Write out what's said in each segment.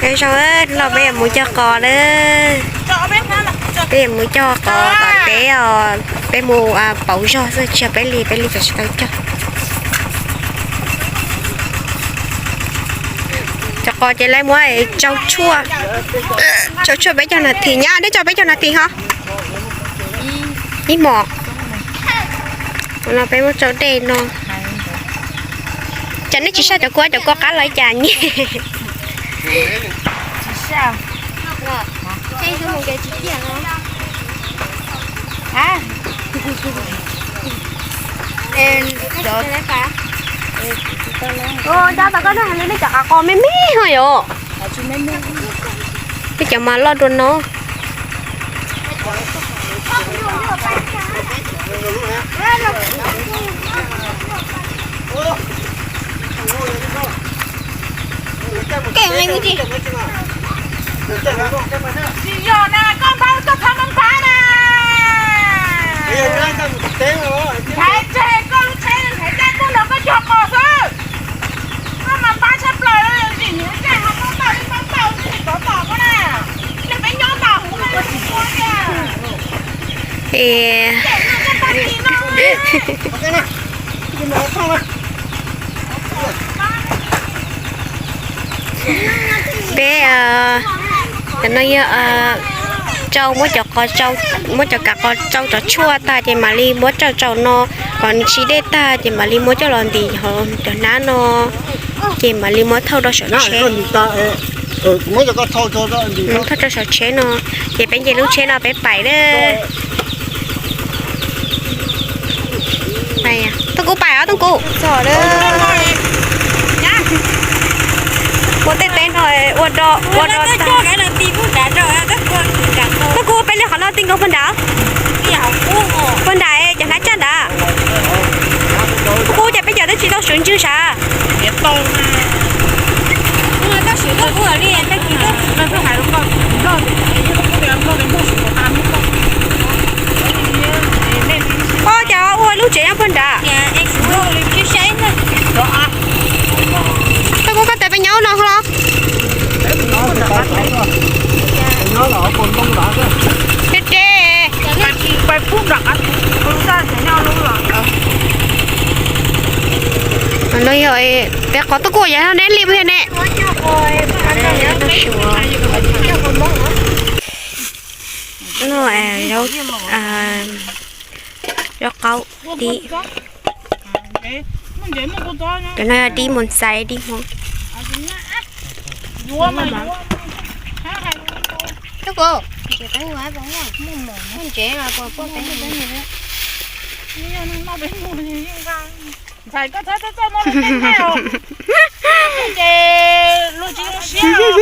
Zoo, no peb yuav mus cog qos lawm. Peb yuav mus cog qos tom teb os, peb mus pauv zog xwb, tsis yog peb li, peb li tseem tsis tau cog. Cov qos ces lawv muab tsau tshuaj, tsau tshuaj peb caug nas this, nyab neb tso peb caug nas this ho. Ib hmos no peb muab tsau dej no. Cas neb tsis saj cov kua, cov kua qab los ib cas nyem. Cov tom koj noj, neb cov qos me me ho yom. Peb cov mas loj dua no. Tsis yog na, koj npau tuaj thov me npab na. Nthaiv tseg koj lub tsheb, nthaiv caj kuj nrog koj cog qos xwb. Koj mas npab tshaj plaws, zim nws caj ho paub tau li paub tau, tsis tov tom koj na. Nws peb nyob nta huv na, koj tsis ua tiag. Peb, cov no yog tsau, muab cov qos, muab cov kav qos tsau cov tshuaj tag ces mam li muab tsau tsau no, kom nws sib dej tag ces mam li muab coj los ntim hauv cov hnab no, ces mam li muab thauj rau saum tsheb. Thauj rau saum tsheb no, ces peb nce lub tsheb no peb pais na. Tooj Kub pais os, Tooj Kub. Ua tej teb no ua do, ua do. Tooj Kub, peb li qhov no ti nkaus puag nrad. Puag nrad cov hnab caj nrad. Tooj Kub, cas peb cov twb tsis tau suav ntswg sav. Koj cas ua lub tsev nyob puag nrad. Tooj Kub, koj tes peb nyob no los. Ces, ces. No yog peb qhov Tooj Kub, yog neb li puas yog ne? No, zaub qaub dib. Cov no yog dib mus ntxais dib hmo. Ntxhais, koj txhob txawj muab lub teb ntaus, ces luag tsis zoo siab os.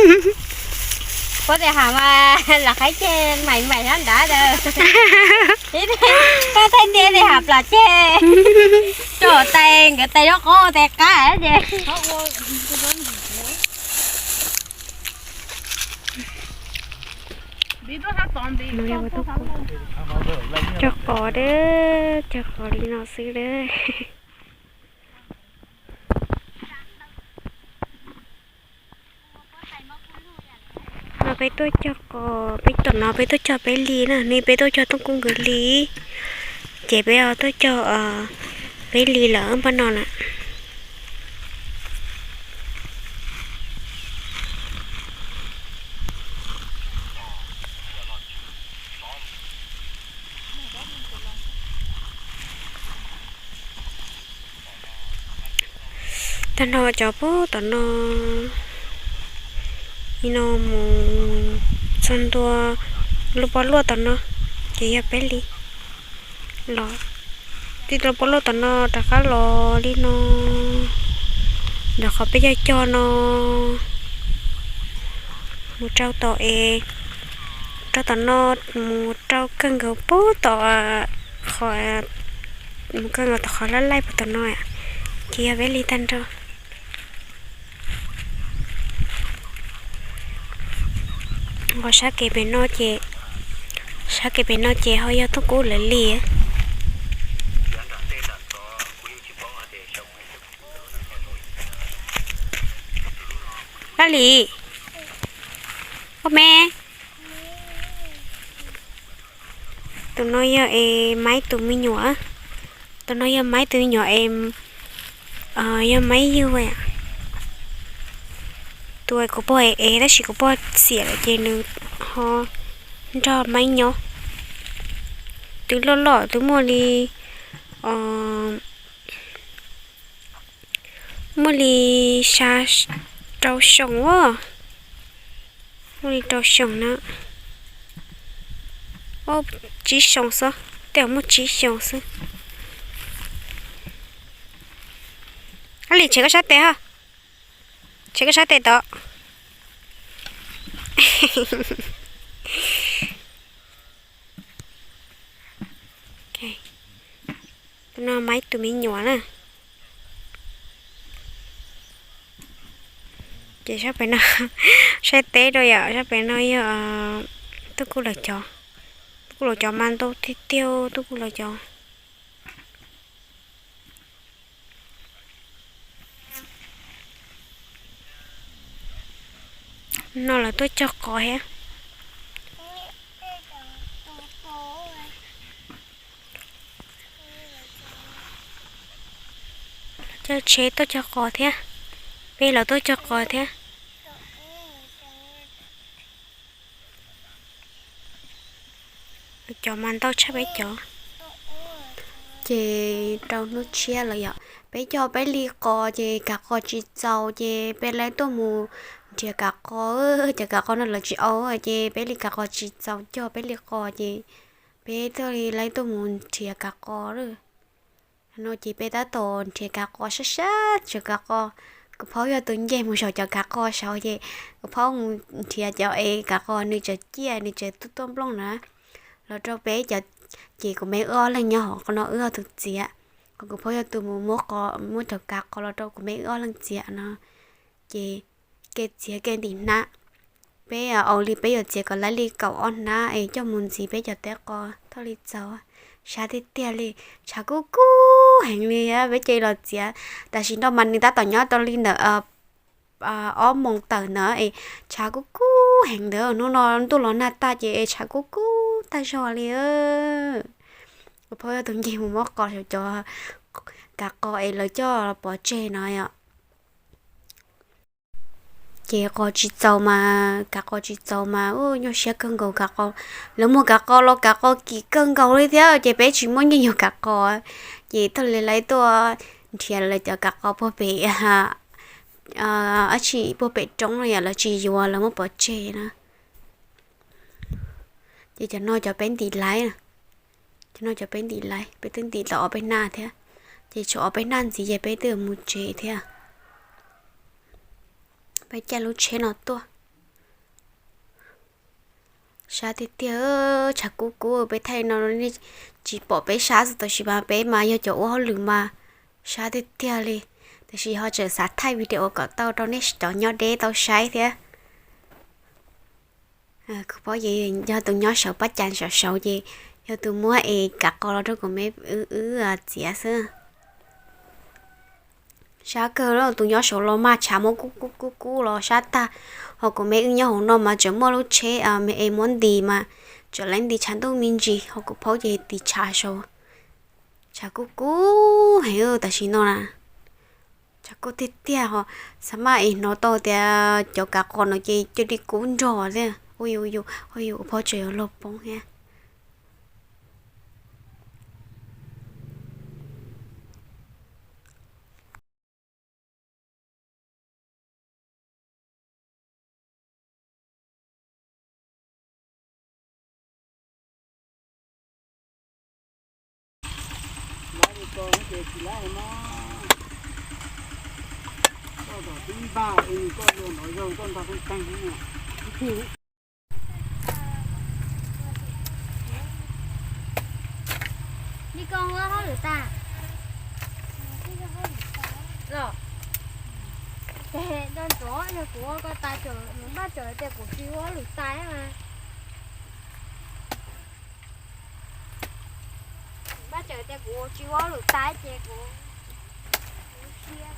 Koj tias ham mas lam qhaib ceg maim maim nyob nrad. Koj thaij ntiaj teb ham plam ceg, tso tais nkawd tais zaub qaub tais qab ces. Cog qos dab, cog qos li no xwb dab. No peb tuaj cog qos, peb tom no peb tuaj cog peb li na, ne peb tuaj cog Tooj Kub nkawd li, ces peb tuaj cog peb li lawm npaj no na. Tag nrho cov pem tom no, no mus txog ntua lub pob luaj tom no, ces yog peb li los, tij lub pob luaj tom no rov qab los li no, ntawm qhov peb cog cog no mus rau tom es, rau tom no mus rau kawg nkaus pem tom qhov, mus kawg nkaus tom qhov laj laij pem tom no, ces yog peb li tag nrho. Ho sab kev pem no ces, sab kev pem no ces ho yog Tooj Kub lawv li. Dab Lis, Me, tus no yog es Maiv tus me nyuam. Tus no yog Maiv tus me nyuam es, yog Maiv yug. Tus kuv pog ev ev tab sis kuv pog xiam lawm ces nws ho nrog Maiv nyob. Twb loj loj, twb muaj li, muaj li xya, rau xyoo a. Muaj li rau xyoo na. Tsib xyoo xwb, tej zaum muaj tsib xyoo xwb. Ab Lis, tshem koj sab tes ho. Tshem koj sab tes tod. Tus no Maiv tus me nyuam na. Ces sab pem no, saib teb rau yom, sab pem no yog Tub Kuj lawv cov. Tub Kuj lawv cov mas ntau tiag tiag, Tub Kuj lawv cov. No lawv tuaj cog qos thiab. Cov tsheb tuaj cog qos thiab. Peb los tuaj cog qos thiab. Cov mas ntau tshaj peb cov. Ces rau hnub tshiab lawm yom, peb cog peb li qos ces kav qos tsis txaus ces peb lawv tuaj mus nrhiav kav qos, cov kav qos no lawv tsis au ces peb li kav qos tsis txaus cog peb li qos ces peb thiaj li lawv tuaj mus nrhiav kav qos lawm. No ces peb tab tom nrhiav kav qos sab sab tsev kav qos. Kuv phaub yog tus nce mus saum cov kav qos saud ces kuv phaub mus nrhiav cov es kav qos nws tseem ciaj nws tseem tuaj tuaj nplooj na. Los rau peb cov, ces kuv me wb ob leeg nyob hauv qhov no wb ob tug txiav. Kuv phaub yog tus mus muab qos, muab cov kav qos los rau kuv me wb ob leeg txiav no. Ces kev txiav kev ntim hnab, peb ua li peb yuav txiav kom lawv li kaum ob hnab es coj mus ntxiv peb cov teb qos thiaj li txaus. Sab tiag tiag li, tshav kub kub heev li peb cia li los txiav. Tam sim no mas nws tab tom nyob tau li ntawm ob moos tawm ntawd es tshav kub kub heev ntawd, hnub no ntuj los nag tag ces tshav kub kub tag zog li. Kuv phaub yog tus nce mus muab qos saum cov kav qos es lawv coj pov tseg no yom. Ces qos tsis txaus mas, kav qos tsis txaus mas nyuaj siab kawg nkaus kav qos. Lawv muag kav qos los kav qos kim kawg nkaus li thiab ces peb tsis muaj nyiaj yuav kav qos. Ces thiaj li lawv tuaj nrhiav lawv cov kav qos puag pem, ab tsi, puag pem roob no yom, lawv tsis yuav lawv muab pov tseg na. Ces cov no cov peb ntim laiv, cov no cov peb ntim laiv, peb twb ntim tau ob peb hnab thiab. Ces tshuav ob peb hnab ntxiv ces peb twb mus tsev thiab. Peb caij lub tsheb no tuaj. Sab tiag tiag, tshav kub kub, peb thaij no tsis pom peb sab xwb tab sis mas peb mas yog cov ua hauj lwm mas sab tiag tiag li. Tab sis ho tseem xav thaij video kom tau rau nej cov nyob deb tau saib thiab. Kuv phob ces yog tus nyob saum pab cas saum saud ces yog tus muab es kav qos los rau kuv me wb wb txiav xwb. Sab kawg, tus nyob saud los mas tshav muab kub kub kub kub los sab tag, ho kuv me wb nyob hauv no mas tseem muaj lub tsheb me es muab ntis mas tseem lawv ntis tshav ntuj me ntsis, ho kuv phob ces tis tshav saud. Tshav kub kub heev tam sim no na. Tshav kub tiag tiag ho, xav mas es hnov tau tias cov kav qos no ces cia li kub nrog thiab. Ua yus, ua yus, kuv phob tseem yuav luag poob thiab. Li ko ua hauj lwm tas los? Ces nco ntsoov yog kuv ua ko tas, npaj tsawm tias kuv tsis ua hauj lwm tas mas. Npaj tsawm tias kuv tsis ua hauj lwm tas ces kuv, kuv sia.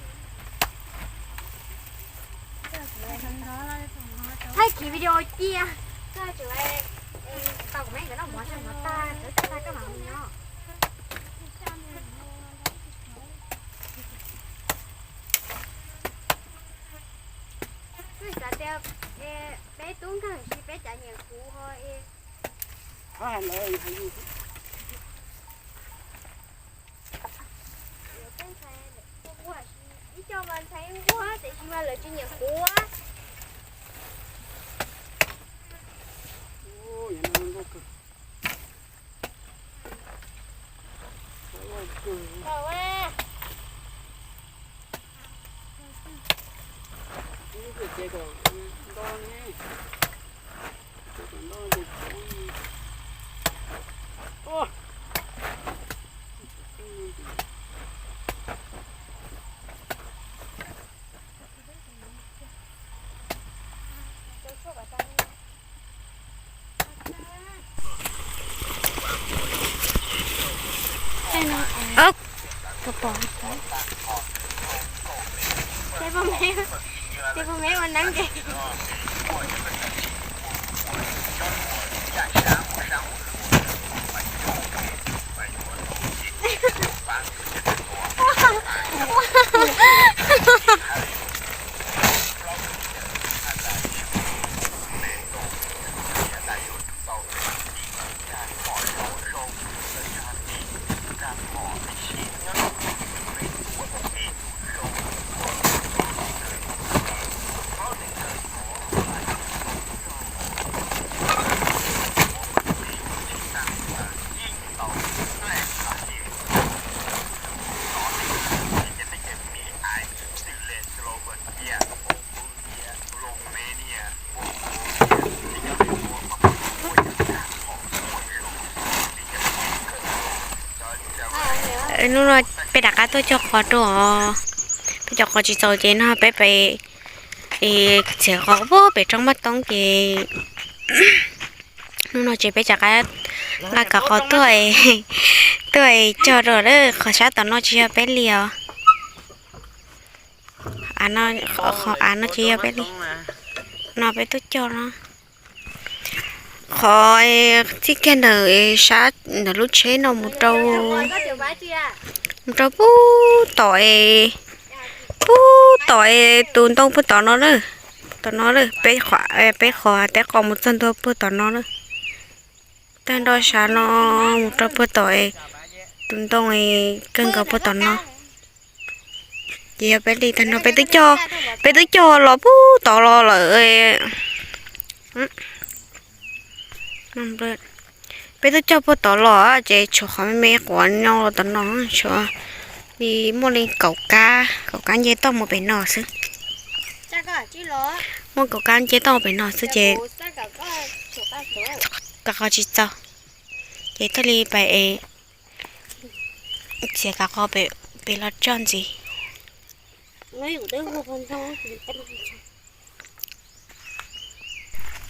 Kis video cia. Koj tsuas tau kuv me nkawd noj mov, mov tag, tag koj mam mus nyob. Kuv xav tias peb tub nkawg si peb cav nyiam kuv ho. Ib co mas ntshai nquag tiam sis mas lawv tsis nyiam kuv. Ub, koj pom, ces pom me, ces pom me ua neeb ces. Hnub no peb rov qab tuaj cog qos rau os. Peb cov qos tsis txaus ces no peb pem txiav qos pem roob Maj Toob ces hnub no ces peb rov qab nqa cov qos tuaj, tuaj cog rau lawm. Qhov sab tom no tsis yog peb li os. Av no, qhov av no tsis yog peb li. No peb tuaj cog no. Qhov txij kiag ntawm sab ntawm lub tsheb no mus rau, mus rau puag tom es, puag tom es tus ntoo puag tom no lawm. Tom no lawm, peb qhov, peb qhov teb qos mus txog ntua puag tom no lawm. Tag nrho sab no mus rau puag tom es, tus ntoo es kawg nkaus puag tom no. Ces yog peb li tag nrho peb twb cog, peb twb cog los puag tod los lawm. Peb twb cog puag tod los ces tshuav qhov me me quav nyo los tom no, tshuav li muaj li kaum kab, kaum kab nce toj mus pem no xwb. Muaj kaum kab nce toj mus pem no xwb ces kav qos tsis txaus. Ces thiaj li pais es txiav kav qos pem los tso ntxiv.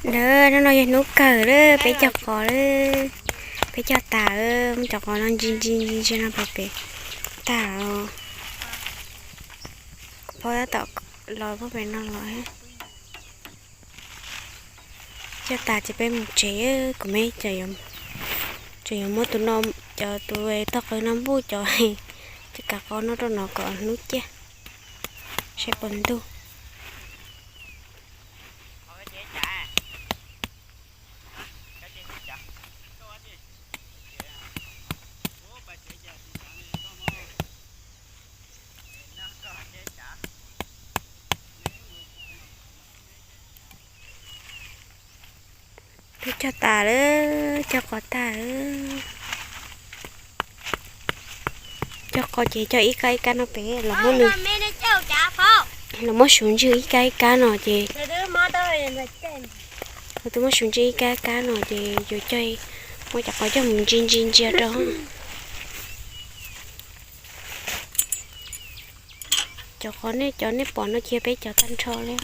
Hnub no yog hnub kawg lawm, peb cog qos lawm, peb cog tas lawm, muab cov qos no ntsis ntsis ntsis ntsis no pem pem tag. Phauj tab tom los puag pem no los. Cog tas ces peb mus tsev, kuv me tseem yuav muab tus no, cov tus tog qws no npuj cov, cov kav qos no rau no kom hnub ciaj, saib puas ntug. Peb cog tas lawm, cog qos tas lawm. Cog qos ces cog ib kab ib kab no pem los muab nws, los muab suv ntswg ib kab ib kab no ces, twb muab suv ntswg ib kab ib kab no ces yuav cog, muab cov qos coj mus ntsia ntsia ntsia rau. Cov qos nej, cov nej pom no ces yog peb cov tag nrho li.